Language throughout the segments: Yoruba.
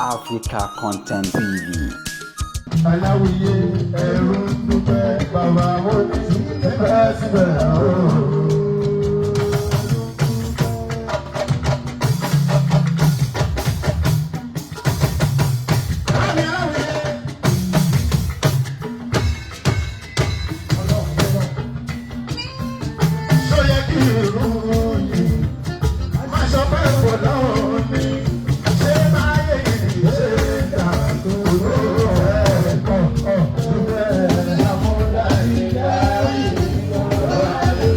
Africa Content TV. Aláwìyé ẹrú ń dúpẹ́ bàbá mo ní síbẹ̀síbẹ̀ ooo. Ṣó yẹ kí irú yìí má sọ pé kò lọ́wọ́ ní ṣé báyé yìí ṣe dà tó ẹ̀kọ́ dúpẹ́ àmúdá ìdárí ọ̀rọ̀ ayé.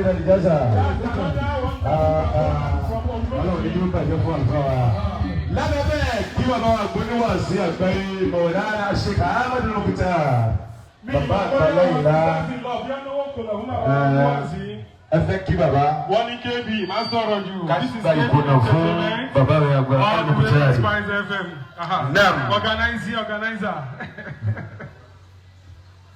khairan al-jaza. Another one from Ọlọ́run ní yóò bàjẹ́ fún àlùfáà wa. Lábẹ́ bẹ́ẹ̀, kí bàbá wa gbóníwà sí àgbáyé, Mọ̀lára Sheikh Ahmad Mukhtar. Bàbá àgbàlá ìlà ẹ fẹ́ kí bàbá. Wọ́n ní KB máa ń sọ̀rọ̀ jù. Ká This is gba KB ìkùnà fún Entertainment. bàbá rẹ̀ àgbà All the Mukhtar. way Spice FM. Aha. Naam. Organizer, organizer.